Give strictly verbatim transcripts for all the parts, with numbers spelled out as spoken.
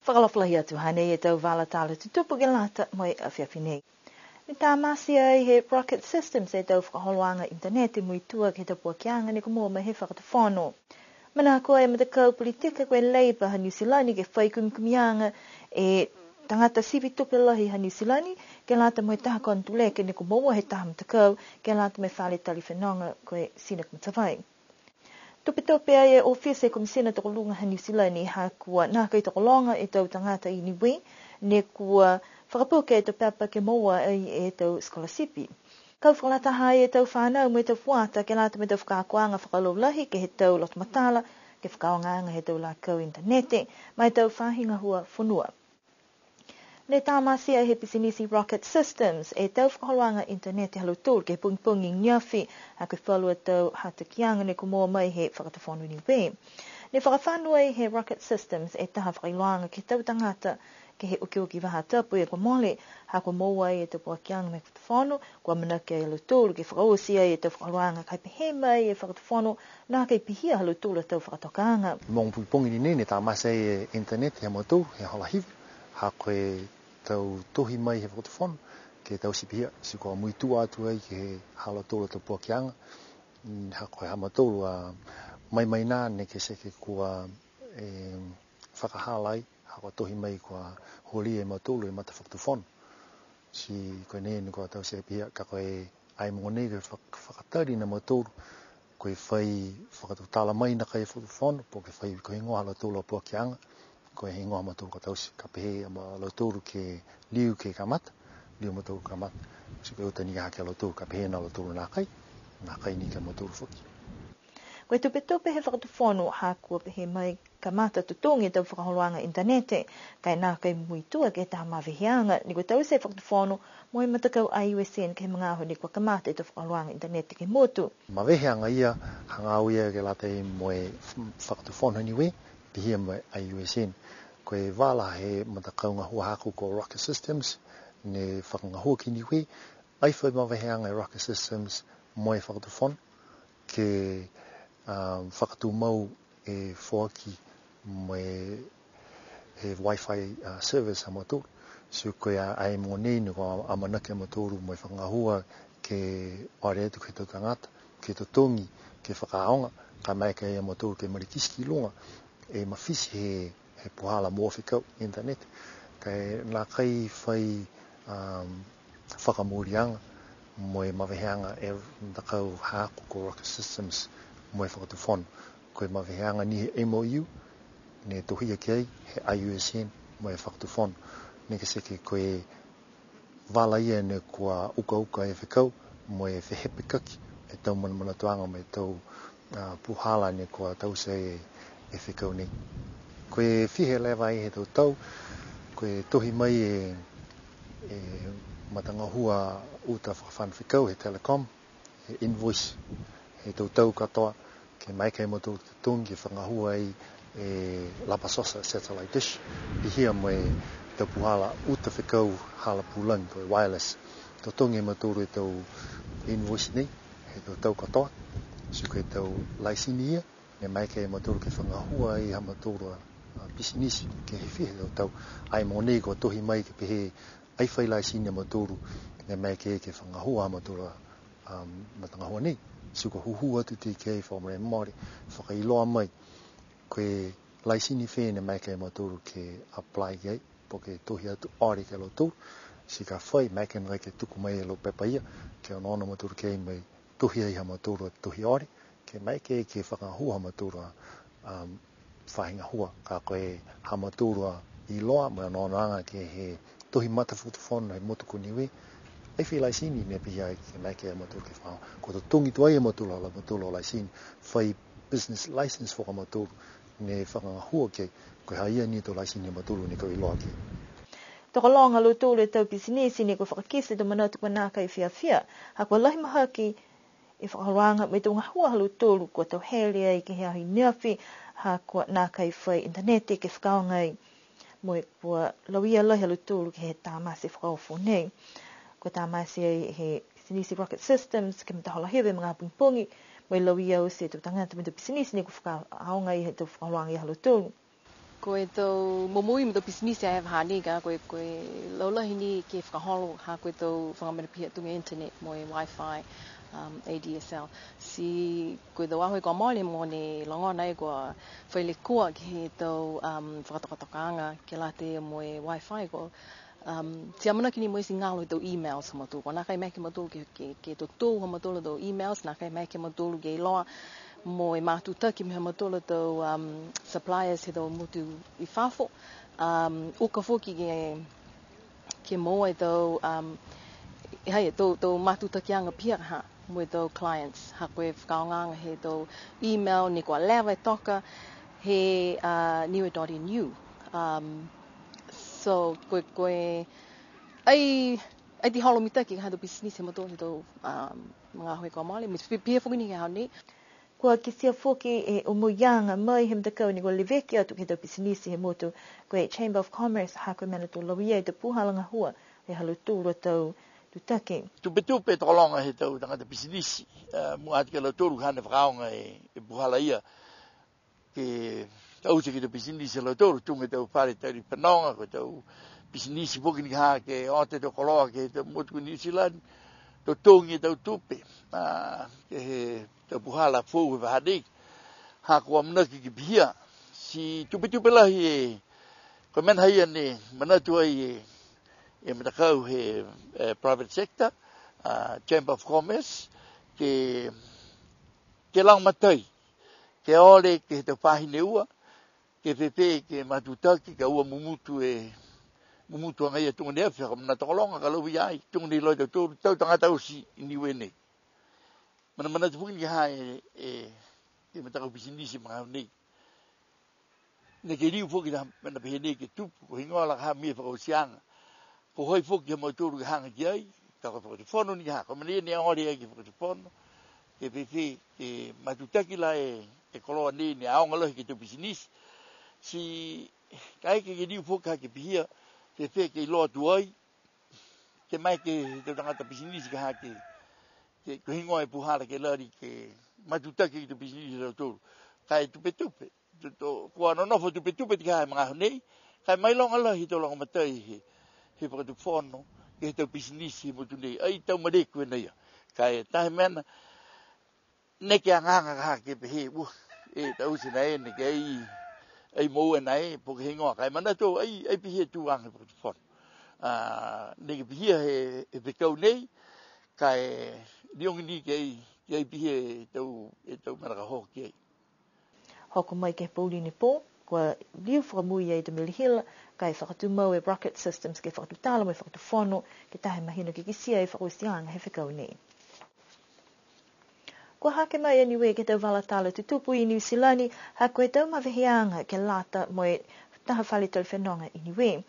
Fakaalofa lahi atu, hanei e tau vala tala tutupu ke lata mo e afiafi nei. Ne tamate ai he Rocket Systems e tau fakaholoaga initaneti muitua ke he tau poakiaga ne kua moua mai he fakatufono. Manako e matakau politika ko e Labour ha Niu Silani ke fai kumikumiaga e tagata sivi tupe lahi ha Niu Silani, ke lata mo e taha konotuleke ne kua moua he taha matakau, ke lata mo e fale tali fenoga ko e Scenic Matavai. Tupetupe ai e ofisa he Komisina Tokoluga ha Niu Silani, ha kua nākai tokologa e tau tagata i Niue, ne kua fakapuke e tau pepa ke moua ai e tau sikolasipi. Kau fakalataha ai e tau fanau mo e tau fuata ke lata mo e tau fakaakoaga fakalaulahi ke he tau lotomatala, ke fakaaogaaga he tau lakau initaneti, mo e tau faahi gahua fonua. Ne tamate ai he pisinisi Rocket Systems e tau fakaholoaga initaneti ha lautolu ke he pogipogi ne afi, ha ko e falu a tau hatakiaga ne kua moua mai he fakatufono Niue. Ne fakafano ai he Rocket Systems e taha fakailoaga ke he tau tagata ke he okioki faahi tapu kua mole, ha kua moua ai e tau poakiaga mo e fakatufono, kua manako a lautolu ke fakaoti ai e tau fakaholoaga, ka e pehē mai e fakatufono, nākai pihia ha lautolu a tau fakatokaaga. Mo e pogipogi ni ne tamate ai e initaneti ha mautolu he hola hiva, ha ko e tau tohi mai he fakatufono, ke taute pihia, ti kua muitua atu ai ke he ha lautolu a tau poakiaga, mm, ha ko e ha mautolu a mai mai nā ne kua seke kua, e, fakahala ai, ha kua tohi mai kua holi e mautolu e matafakatufono. Ti ko e nei ne kua taute pihia, ka ko e ai mogonei ke fak-, fakatali ni a mautolu, ko e fai fakatutala mai nākai e fakatufono, po ke fai ko e heigoa ha lautolu a poakiaga, ko e heigoa ha mautolu kua taute, ka pehē a ma-, lautolu ke liu ke kamata, liu a mautolu kamata. Ti ko e uta ni ha ki a lautolu, ka pehē ni a lautolu nākai, nākai ni ki a mautolu foki. Ko e tupetupe he fakatufono ha kua pehē mai kamata totogi e tau fakaholoaga initaneti, ka e nākai muitua ke he taha maveheaga, ne kua taute e fakatufono mo e matakau I U S N ke he magaaho ne kua kamata e tau fakaholoaga initaneti ke he motu. Maveheaga ia, hagaao ia ke lata mo e f-, fakatufono Niue, pihia mo e I U S N. Ko e vala he matakau gahua haaku ko Rocket Systems, ne fakagahua ki Niue, ai fai maveheaga e Rocket Systems mo e fakatufono, ke, a, fakatumau e foaki mo e he Wi-Fi, a, service ha mautolu. So ko e a, ai mogonei ne kua amanaki a mautolu mo e fakagahua ke ore atu ke he tau tagata, ke totogi, ke fakaaoga, ka e maeke a mautolu ke malikiti ki luga, e mafiti he, he puhala mo e fekau, internet. Ka e nākai fai, um, fakamooliaga mo e maveheaga e matakau haaku ko Rocket Systems mo e fakatufono. Ko e maveheaga ni he M O U, ne tohia ki ai he I U S N mo e fakatufono. Ne kua seke ko e vala ia ne kua ukauka e fekau mo e fehepekaki e tau manamanatuaga mo e tau, a, puhala ne kua taute e, e fekau nei. Ko e fiha e leva ai he tau tau, ko e tohi mai e, e matagahua uta fakafano fekau he Telecom, he invoice, he tau tau katoa, ke maeke a mautolu ke totogi ke fakagahua ai e lapa sosa satellite dish, pihia mo e tau puhala uta fekau hala pulagi ko e wireless. Totogi a mautolu e tau invoice nei, he tau tau katoa, ti ko e tau laisini ia, ne maeke a mautolu ke fakagahua ai ha mautolu a, a pisinisi, ke he fiha e tau tau. Ai mogonei kua tohi mai ke pehē, ai fai laisini a mautolu, ne maeke ke fakagahua ha mautolu a, um, matagahua nei. Ti kua hūhū atu tei ke fakamolemole, fakailoa mai, ko e laisini fē ne maeke a mautolu ke apply ki ai, po ke tohi atu ore ki a lautolu, ti ka fai, maeke nākai ke tuku mai e lau pepa ia, ke onoono a mautolu ki ai mo e tohi ai ha mautolu a tohi ore, ke maeke ke fakagahua ha mautolu a, um, faahi gahua, ka ko e ha mautolu a iloa mo e onoonoaga ke he tohi matafakatufono he motu ko Niue, ai fai laisini ne pihia ke maeke a mautolu ke fakagahua. Kua totogi tuai a mautolu a la mautolu a laisini, fai business license foki a mautolu, ne fakagahua ke, ko e ha ia ni e tau laisini a mautolu ne kua iloa ke. Tokologa a lautolu e tau pisinisi ne kua fakakite e tau manatu kua nākai fiafia, ha kua lahi mahaki e fakaholoaga mo e tau gahua ha lautolu kua tauhele ai ke he aho i neafi, ha kua nākai fai internet ke fakaaoga ai. Mo e kua lauia lahi a lautolu ke he tamate fakaofo nei. Kua tamate ai he pisinisi Rocket Systems ke he matahola hiva he magaaho pogipogi, mo e lauia oti e tau tagata mo e tau pisinisi ne kua fakaaoga ai he tau fakaholoaga ia ha lautolu. Ko e tau momoui mo e tau pisinisi he vahā nei ka, ko e, ko e laulahi ni ke fakaholo ha ko e tau faga mena pihia tuga e internet mo e Wi-Fi, um, A D S L. Ti ko e tau aho kua mole mo ne logona e kua fai lekua ke he tau, um, fakatokatokaaga ke lata mo e Wi-Fi ko, um, ti amanaki ni mo e ti galo e tau emails ha mautolu. Ko e nākai maeke mautolu ke, ke, ke totou ha mautolu tau emails, nākai maeke mautolu ke iloa mo e matutaki mo e ha mautolu tau, um, suppliers he tau motu i fafo. Um, uka foki ke, ke moua e tau, um, e hai, tau, tau matutakiaga pihia ha, mo e tau clients, ha ko e fakaaogaaga he tau email ne kua leva e toka he, uh, Niue dot N U. Um, so, ko e, ko e, ai, ai ti holo mitaki ha tau pisinisi he mautolu he tau, um, magaaho kua mole, mo e pi-, pihia foki ni he aho nei. Kua kitia foki e omoiaga mai he matakau ne kua leveki atu ke he tau pisinisi he motu, ko e Chamber of Commerce, ha ko e mena to lauia e tau puhala gahua he ha lautolu a tau tutaki. Tupetupe e tokologa he tau tagata pisinisi, e, mua atu ki a lautolu ka ne fakaaoga e, e puhala ia ke taute ke he tau pisinisi ha lautolu, tuga e tau fale tali fenoga, ko e tau pisinisi foki ni ka ke ota e tau koloa ke he tau motu ko Niu Silani, totogi e tau tupe, a, ke he tau puhala foou he vahā nei, ha kua amanaki ke pihia. Ti tupetupe lahi e, ko e mena ia ne manatu ai e, e matakau he, e, private sector, a, Chamber of Commerce, ke, ke lagomatai, ke ole ke he tau faahi ne ua, ke fēfē ke matutaki, ka ua mumutu e, mumutu agaia tuga ne afi, ha ko e mena tokologa, ka lauia ai, tuga ne iloa e tautolu, tau tagata oti i Niue nei. Manamanatu foki ni ha e, e, e matakau pisinisi magaaho nei. Neke liu foki ha mena pehē nei ke tupu, ko e heigoa la ka ha mena fakaotiaga. Ko hai foki ha mautolu ke hagaao ki ai, ka ko e fakatufono ni ha, ko e mena ia ne ole ai ke he fakatufono, ke fēfē, ke matutaki la e, e koloa nei ne aoga lahi ke he tau pisinisi. Ti, kaeke ke liu foki ha ke pihia, fēfē ke iloa atu ai, ke maeke he tau tagata pisinisi ka ha ke, ke, ko e heigoa e puhala ke lali ke matutaki ke he tau pisinisi ha lautolu. Ka e tupetupe, to, to, kua nonofo tupetupe ti ka ha e magaaho nei, ka e mailoga lahi e tau lagomatai he, he fakatufono, ke he tau pisinisi he motu nei, ai tau maleku e nei ia. Ka e taha mena, neke agaaga ka ha ke pehē, ua, e taute nai, neke ai, ai moua nai, po ke heigoa, ka e manatu, ai, ai pihia tuaga he fakatufono. A, neke pihia he, he fekau nei, ka e liogi ni ke ai, ke ai pihia e tau, e tau mena ka hoko ki ai. Hoko mai ke he pouli ne pō, kua liu fakamui ai e tau meli hila, ka e fakatumau e Rocket Systems ke fakatutala mo e fakatufono, ke he taha mahina ke kitia e fakaotiaga he fekau nei. Kua hake mai a Niue ke he tau vala tala tutupu i Niu Silani, ha ko e tau maveheaga ke lata mo e taha fale tali fenoga i Niue.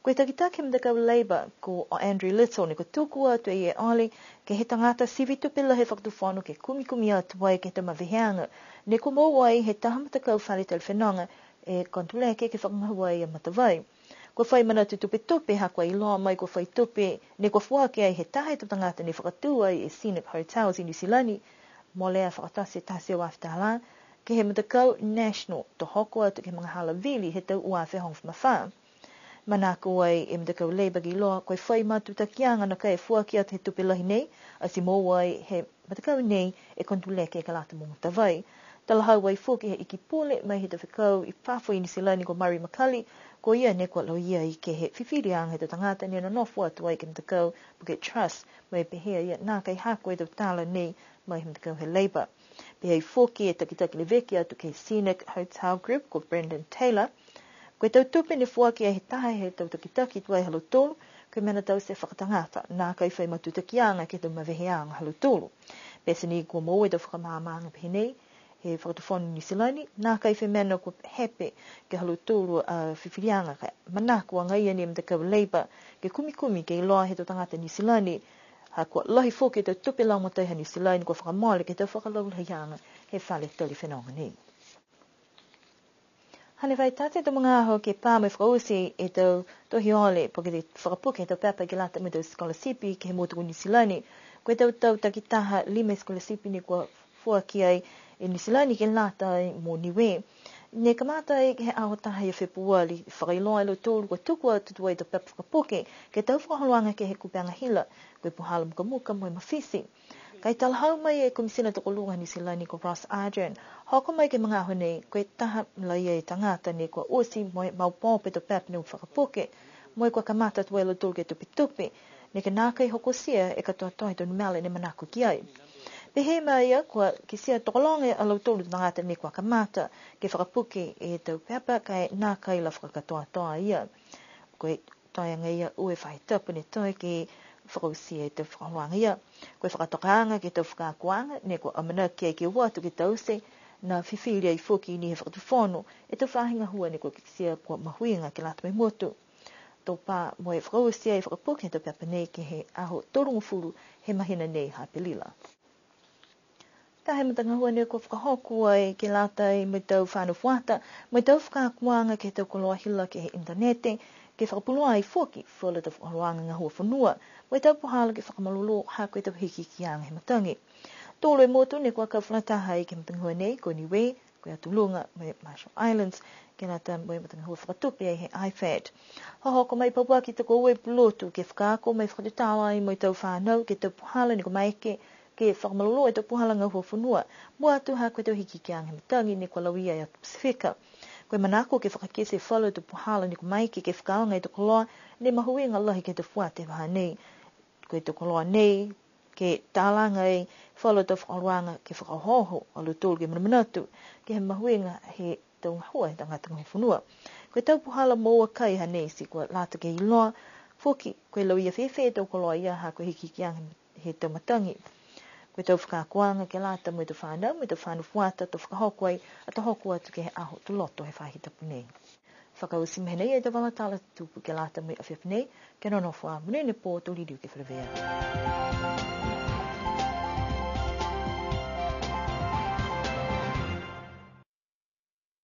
Ko e takitaki he matakau Labour, ko Andrew Little, ne kua tuku atu e ia e ole ke he tagata sivi tupe lahi he fakatufono ke kumikumi atu ai ke he tau maveheaga ne kua moua ai he taha matakau fale tali fenoga e Contourlake ke fakagahua ai a Matavai. Kua fai manatu tupetupe ha kua iloa mai kua fai tupe ne kua foaki ai he taha he tau tagata ne fakatū ai e Scenic Hotels i Niu Silani, molea fakatote e taha e teau afe tālā, ke he matakau National, to hoko atu ke he magahala vili he tau ua afe hogofulu ma fā. Manako ai e matakau Labour ke iloa, ko e fai matutakiaga nākai foaki atu he tupe lahi nei, ati moua ai he matakau nei e Contourlake ke lata mo Matavai. Talahau ai foki he Iki Pule mai he tau fekau i fafo i Niu Silani ko Murray McCully, ko ia ne kua lauia ai ke he fifiliaga he tau tagata ne nonofo atu ai ke he matakau po ke trust, mo e pehē a ia nākai hako e tau tala nei mai he matakau he Labour. Pehē ai foki e takitaki leveki atu ke he Scenic Hotel Group ko Brendan Taylor, ko e tau tupe ne foaki ai he taha he tau takitaki tuai ha lautolu, ko e mena taute fakatagata, nākai fai matutakiaga ke he tau maveheaga ha lautolu. Pete ni kua moua e tau fakamaamaaga pehē nei he fakatufono Niu Silani, nākai fai mena kua hepe ke he ha lautolu a fifiliaga, ka e manako agaia ni e matakau Labour ke kumikumi ke iloa he tau tagata Niu Silani, ha kua lahi foki e tau tupe lagomatai ha Niu Silani kua fakamole ke he tau fakalaulahiaga he fale tali fenoga nei. Hane fai tate e tau magaaho ke pā mo e fakaoti e tau tohi ole, po ke fakapuke he tau pepa ke lata mo e tau scholarship ke he motu ko Niu Silani. Ko e tau tau takitaha lima e scholarship ne kua foaki ai e Niu Silani ke lata mo Niue. Ne kamata ai ke he aho taha ia Fepuali, fakailoa e lautolu kua tuku atu tuai e tau pepa fakapuke ke he tau fakaholoaga ke he kupega hila, ko e puhala mukamuka mo e mafiti. Ka e talahau mai e Komisina Tokoluga Niu Silani ko Ross Ardern, hoko mai ke he magaaho nei, ko e taha laia e tagata ne kua oti mo e mau pō e tau pepa ne fakapuke, mo e kua kamata tuai e lautolu ke tupetupe, ne kua nākai hokotia e katoatoa he tau numela ne manako ki ai. Pehē mai a ia, kua kitia tokologa a lautolu tagata ne kua kamata ke fakapuke e tau pepa ka e nākai la fakakatoatoa ia. Ko e toe agaia ua e faahi tapu ne toe ke fakaoti e tau fakaholoaga ia. Ko e fakatokaaga ke he tau fakaakoaga ne kua amanaki ai ke o atu ke taute, ne fifili ai foki ni he Fakatufono e tau faahi gahua ne kua kitia kua mahuiga ke lata mo e motu. To pā mo e fakaoti e fakapuke he tau pepa nei ke he aho tolugofulu he mahina nei ha Apelila. Taha e matagahua ne kua fakahoko ai ke lata mo e tau fānau fuata, mo e tau fakaakoaga ke he tau koloa hila ke he initanete, ke fakapuloa ai foki falu tau fakaholoaga gahua fonua, mo e tau puhala ke fakamalolō ha ko e tau hikihikiaga he matagi. Tolu e motu ne kua kau fakalataha ai ke he matagahua nei, ko Niue, ko e Atu Luga, mo e Marshall Islands, ke lata mo e matagahua fakatupe ai he IFAD. Hohoko mai pauaki tokoua e pulotu ke fakaako mo e fakatutala ai mo e tau fānau ke he tau puhala ne kua maeke ke fakamalolō e tau puhala gahua fonua, mua atu ha ko e tau hikihikiaga he matagi ne kua lauia e atu Pasifika. Ko e manako ke fakakite falu tau puhala ne kua maeke ke fakaaoga e tau koloa ne mahuiga lahi ke he tau fuata he vahā nei. Ko e tau koloa nei, ke talaga ai falu tau fakaholoaga ke fakaohooho a lautolu ke manamanatu ke he mahuiga he tau gahua he tagata gahua fonua. Ko e tau puhala moua kai hanei ti kua lata ke iloa foki ko e lauia fēfē e tau koloa ia ha ko e hikihikiaga he tau matagi. Ko e tau fakaakoaga ke lata mo e tau fānau, mo e tau fānau fuata, to fakahoko ai, ato hoko atu ke he aho Tuloto he faahi tapu nei. Fakaoti mai nei e tau vala tala tutupu ke lata mo e afiafi nei, kia nonofo ā, monuina e pō, to liliu ke feleveia.